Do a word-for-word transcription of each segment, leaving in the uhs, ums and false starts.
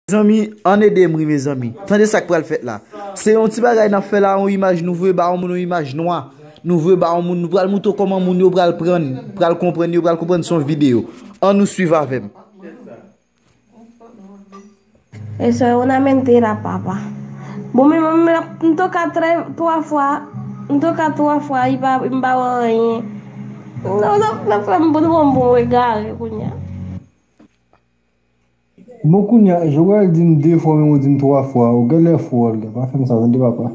Mezanmi, ann ede m ri, mezanmi. Tande sa k pral fèt la. Se yon ti bagay n ap fè la, yon imaj, nou voye ba yon moun yon imaj nwa. Nou voye ba yon moun, nou pral montre w kòman moun yo pral prann, pral konprann, yo pral konprann se yon videyo. Ann nou swiv avè m. Eso es una mentira, papá. Bon, mi mamá, m toka tre, twa fwa, m toka twa fwa, li pa, m pa wè anyen. Non, non, non, fè m bon, bon, bon, egare, kounye a. Bon, kounye a, Joel di m de fwa, men ou di m twa fwa, ou genlè fou, Olga, pa fè m sa, tande, papa.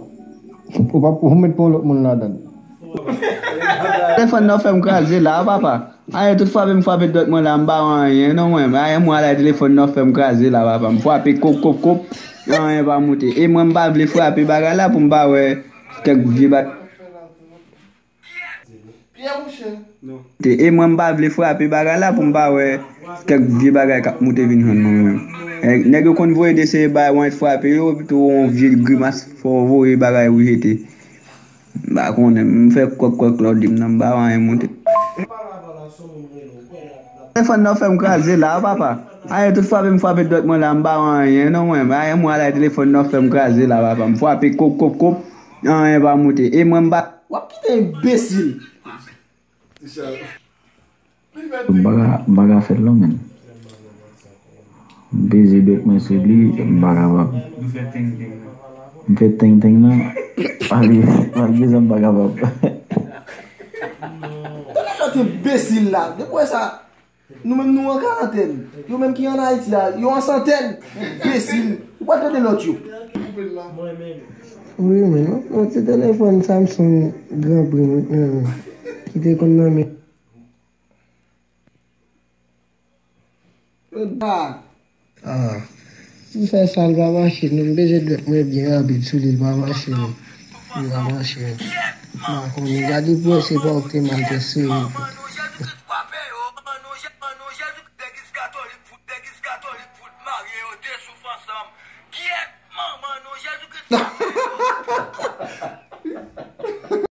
Ou pa, ou mèt pran lòt moun ladan l. Telefòn nan fè m kraze la, papa. Ayen tout frape m frape dwèt mwen la, m pa wè anyen non mwen. Ayen mwen ala telefòn nan fè m kraze la, papa. M frape kop, kop, kop. Anyen pa moute. E mwen m pa vle frape bagay la pou m pa wè kèk vye bagay. Te, e mwen m pa vle frape bagay la pou m pa wè kèk vye bagay k ap moute vin jwenn mwen menm. E, nèg yo konn voye de seri bagay wan frape yo, epi tou yon vye grimas fò voye bagay ou jete. M pa konnen, m fè kwèk kwèk lòt di m nan, m pa wè anyen moute. Telefòn nan fè m kraze la, papa. Ayen tout frape m frape dwèt mwen la, m pa wè anyen non mwen. Ayen mwen ala telefòn nan fè m kraze la, papa. M frape kop, kop, kop. Anyen pa moute. E mwen m pa. W ap kite enbesil. M pa ka, m pa ka fè l non, menn. M peze bèk mwen sou li, m pa kapab. M fè teng teng nan, malgre, malgre sa m pa kapab. Tande lòt enbesil la. Depi w wè sa, nou menm nou an karantèn. Yo menm ki an Ayiti a, yo an santèn. Enbesil. Ou pa tande lòt yo. Wi, men non, yon ti telefòn Samsung gran pri m wi, men ki te konn nan men. Ah. M fè sa, l pa mache non, m peze dwèt mwen byen rapid sou li, l pa mache non. Li pa mache non. M pa konnen, gade pou wè se pa ou ki te mal tèse wi.